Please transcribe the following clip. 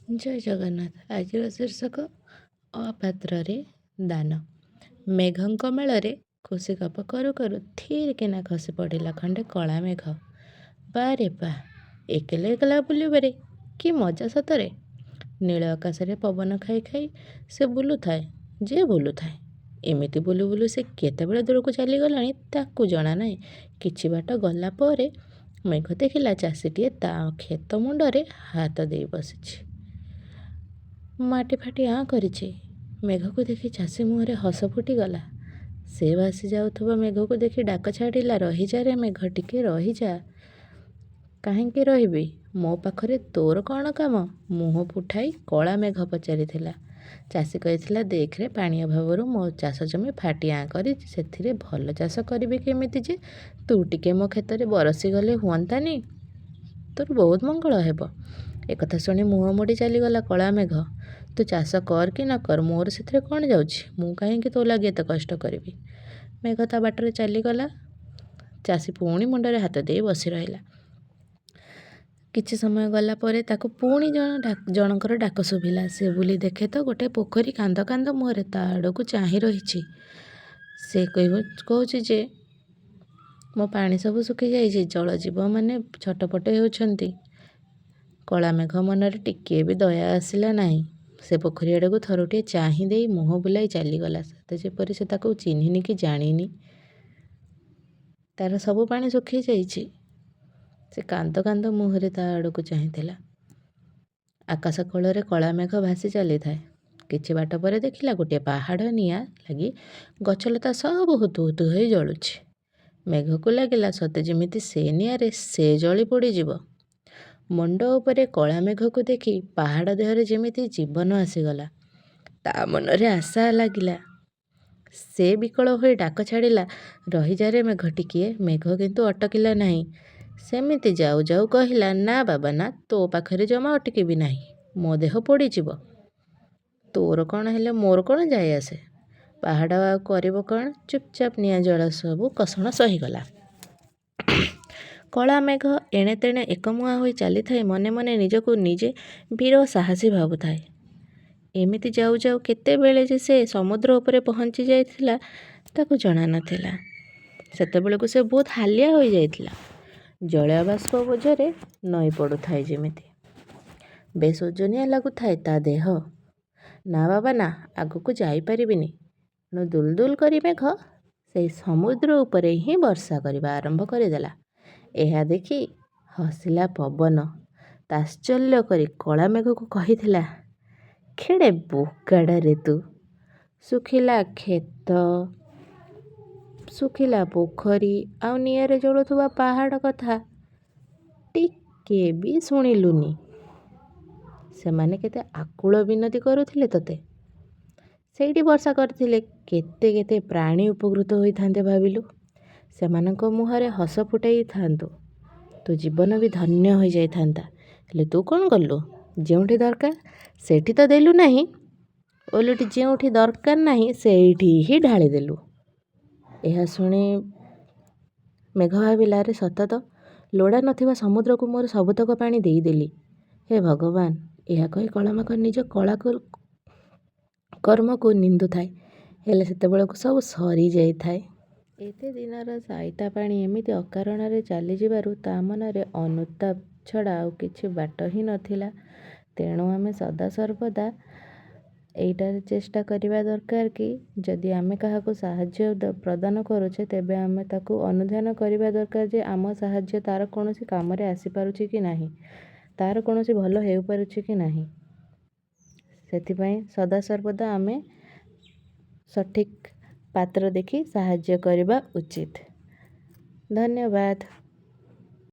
ଜୟ ଜଗନ୍ନାଥ। ଆଜିର ଶୀର୍ଷକ ଅପାତ୍ରରେ ଦାନ। ମେଘଙ୍କ ମେଳରେ ଖୁସି ଗପ କରୁ କରୁ ଥିର୍ କିନା ଖସି ପଡ଼ିଲା ଖଣ୍ଡେ କଳା ମେଘ। ବାଃରେ ବାଃ, ଏକଲା ଏକଲା ବୁଲିବାରେ କି ମଜା ସତରେ! ନୀଳ ଆକାଶରେ ପବନ ଖାଇ ଖାଇ ସେ ବୁଲୁଥାଏ ଯେ ବୁଲୁଥାଏ। ଏମିତି ବୁଲୁ ବୁଲୁ ସେ କେତେବେଳେ ଦୂରକୁ ଚାଲିଗଲାଣି ତାକୁ ଜଣା ନାହିଁ। କିଛି ବାଟ ଗଲା ପରେ ମେଘ ଦେଖିଲା ଚାଷୀଟିଏ ତା' କ୍ଷେତ ମୁଣ୍ଡରେ ହାତ ଦେଇ ବସିଛି। ମାଟି ଫାଟି ଆଁ କରିଛି। ମେଘକୁ ଦେଖି ଚାଷୀ ମୁହଁରେ ହସ ଫୁଟିଗଲା। ସେ ଭାସି ଯାଉଥିବା ମେଘକୁ ଦେଖି ଡାକ ଛାଡ଼ିଲା, ରହିଯାରେ ମେଘ, ଟିକେ ରହିଯା। କାହିଁକି ରହିବି? ମୋ ପାଖରେ ତୋର କ'ଣ କାମ? ମୁହଁ ଉଠାଇ କଳା ମେଘ ପଚାରିଥିଲା। ଚାଷୀ କହିଥିଲା, ଦେଖରେ, ପାଣି ଅଭାବରୁ ମୋ ଚାଷଜମି ଫାଟି ଆଁ କରିଛି, ସେଥିରେ ଭଲ ଚାଷ କରିବି କେମିତି ଯେ ତୁ ଟିକେ ମୋ କ୍ଷେତରେ ବରଷିଗଲେ ହୁଅନ୍ତାନି? ତୋର ବହୁତ ମଙ୍ଗଳ ହେବ। ଏକଥା ଶୁଣି ମୁହଁ ମୋଡ଼ି ଚାଲିଗଲା କଳା ମେଘ। ତୁ ଚାଷ କର କି ନ କର, ମୋର ସେଥିରେ କ'ଣ ଯାଉଛି? ମୁଁ କାହିଁକି ତୋ ଲାଗି ଏତେ କଷ୍ଟ କରିବି? ମେଘ ତା' ବାଟରେ ଚାଲିଗଲା। ଚାଷୀ ପୁଣି ମୁଣ୍ଡରେ ହାତ ଦେଇ ବସି ରହିଲା। କିଛି ସମୟ ଗଲା ପରେ ତାକୁ ପୁଣି ଜଣଙ୍କର ଡାକ ଶୁଭିଲା। ସେ ବୁଲି ଦେଖେ ତ ଗୋଟେ ପୋଖରୀ କାନ୍ଦ କାନ୍ଦ ମୁହଁରେ ତା' ଆଡ଼କୁ ଚାହିଁ ରହିଛି। ସେ କହୁଛି ଯେ ମୋ ପାଣି ସବୁ ଶୁଖିଯାଇଛି, ଜଳଜୀବମାନେ ଛଟପଟ ହେଉଛନ୍ତି। କଳା ମେଘ ମନରେ ଟିକିଏ ବି ଦୟା ଆସିଲା ନାହିଁ। ସେ ପୋଖରୀ ଆଡ଼କୁ ଥରୁଟିଏ ଚାହିଁ ଦେଇ ମୁହଁ ବୁଲାଇ ଚାଲିଗଲା, ସତେ ଯେପରି ସେ ତାକୁ ଚିହ୍ନିନି କି ଜାଣିନି। ତା'ର ସବୁ ପାଣି ଶୁଖିଯାଇଛି। ସେ କାନ୍ଦ କାନ୍ଦ ମୁହଁରେ ତା' ଆଡ଼କୁ ଚାହିଁଥିଲା। ଆକାଶ କୋଳରେ କଳା ମେଘ ଭାସି ଚାଲିଥାଏ। କିଛି ବାଟ ପରେ ଦେଖିଲା ଗୋଟିଏ ପାହାଡ଼ ନିଆଁ ଲାଗି ଗଛଲତା ସବୁ ହୁତୁ ହୁତୁ ହୋଇ ଜଳୁଛି। ମେଘକୁ ଲାଗିଲା ସତେ ଯେମିତି ସେ ନିଆଁରେ ସେ ଜଳି ପୋଡ଼ିଯିବ। ମୁଣ୍ଡ ଉପରେ କଳା ମେଘକୁ ଦେଖି ପାହାଡ଼ ଦେହରେ ଯେମିତି ଜୀବନ ଆସିଗଲା। ତା' ମନରେ ଆଶା ଲାଗିଲା। ସେ ବିକଳ ହୋଇ ଡାକ ଛାଡ଼ିଲା, ରହିଯାରେ ମେଘ ଟିକିଏ। ମେଘ କିନ୍ତୁ ଅଟକିଲା ନାହିଁ। ସେମିତି ଯାଉ ଯାଉ କହିଲା, ନା ବାବା ନା, ତୋ ପାଖରେ ଜମା ଅଟକିବି ନାହିଁ। ମୋ ଦେହ ପୋଡ଼ିଯିବ। ତୋର କ'ଣ ହେଲେ ମୋର କ'ଣ ଯାଏ ଆସେ? ପାହାଡ଼ ଆଉ କରିବ କ'ଣ? ଚୁପଚାପ ନିଆଁ ଜଳା ସବୁ କଷଣ ସହିଗଲା। କଳା ମେଘ ଏଣେ ତେଣେ ଏକମୁହାଁ ହୋଇ ଚାଲିଥାଏ। ମନେ ମନେ ନିଜକୁ ନିଜେ ବୀର ସାହସୀ ଭାବୁଥାଏ। ଏମିତି ଯାଉ ଯାଉ କେତେବେଳେ ଯେ ସେ ସମୁଦ୍ର ଉପରେ ପହଞ୍ଚି ଯାଇଥିଲା ତାକୁ ଜଣା ନଥିଲା। ସେତେବେଳକୁ ସେ ବହୁତ ହାଲିଆ ହୋଇଯାଇଥିଲା। ଜଳବାଷ୍ପ ବୋଝରେ ନଇଁ ପଡ଼ୁଥାଏ ଯେମିତି। ବେଶ୍ ଓଜନିଆ ଲାଗୁଥାଏ ତା' ଦେହ। ନା ବାବା ନା, ଆଗକୁ ଯାଇପାରିବିନି। ତେଣୁ ଦୁଲଦୁଲ କରି ମେଘ ସେଇ ସମୁଦ୍ର ଉପରେ ହିଁ ବର୍ଷା କରିବା ଆରମ୍ଭ କରିଦେଲା। ଏହା ଦେଖି ହସିଲା ପବନ। ତାତ୍ସଲ୍ୟ କରି କଳା ମେଘକୁ କହିଥିଲା, କେଡ଼େ ବୋକାଟାରେ ତୁ! ଶୁଖିଲା କ୍ଷେତ, ଶୁଖିଲା ପୋଖରୀ ଆଉ ନିଆଁରେ ଜଳୁଥିବା ପାହାଡ଼ କଥା ଟିକିଏ ବି ଶୁଣିଲୁନି। ସେମାନେ କେତେ ଆକୁଳ ବିନତି କରୁଥିଲେ ତୋତେ। ସେଇଠି ବର୍ଷା କରିଥିଲେ କେତେ କେତେ ପ୍ରାଣୀ ଉପକୃତ ହୋଇଥାନ୍ତେ ଭାବିଲୁ। ସେମାନଙ୍କ ମୁହଁରେ ହସ ଫୁଟାଇଥାନ୍ତୁ। ତୋ ଜୀବନ ବି ଧନ୍ୟ ହୋଇଯାଇଥାନ୍ତା। ହେଲେ ତୁ କ'ଣ କଲୁ? ଯେଉଁଠି ଦରକାର ସେଠି ତ ଦେଲୁ ନାହିଁ, ଓଲଟି ଯେଉଁଠି ଦରକାର ନାହିଁ ସେଇଠି ହିଁ ଢାଳିଦେଲୁ। ଏହା ଶୁଣି ମେଘ ଭାବିଲା, ଆରେ ସତ ତ, ଲୋଡ଼ା ନଥିବା ସମୁଦ୍ରକୁ ମୋର ସବୁତକ ପାଣି ଦେଇଦେଲି। ହେ ଭଗବାନ! ଏହା କହି କଳାମେଘ ନିଜ କଳା କର୍ମକୁ ନିନ୍ଦୁଥାଏ। ହେଲେ ସେତେବେଳକୁ ସବୁ ସରିଯାଇଥାଏ। ଏତେ ଦିନର ସାଇତା ପାଣି ଏମିତି ଅକାରଣରେ ଚାଲିଯିବାରୁ ତା' ମନରେ ଅନୁତାପ ଛଡ଼ା ଆଉ କିଛି ବାଟ ହିଁ ନଥିଲା। ତେଣୁ ଆମେ ସଦାସର୍ବଦା ଏଇଟା ଚେଷ୍ଟା କରିବା ଦରକାର କି ଯଦି ଆମେ କାହାକୁ ସାହାଯ୍ୟ ପ୍ରଦାନ କରୁଛେ, ତେବେ ଆମେ ତାକୁ ଅନୁଧ୍ୟାନ କରିବା ଦରକାର ଯେ ଆମ ସାହାଯ୍ୟ ତା'ର କୌଣସି କାମରେ ଆସିପାରୁଛି କି ନାହିଁ, ତା'ର କୌଣସି ଭଲ ହେଇପାରୁଛି କି ନାହିଁ। ସେଥିପାଇଁ ସଦାସର୍ବଦା ଆମେ ସଠିକ୍ ପାତ୍ର ଦେଖି ସାହାଯ୍ୟ କରିବା ଉଚିତ। ଧନ୍ୟବାଦ।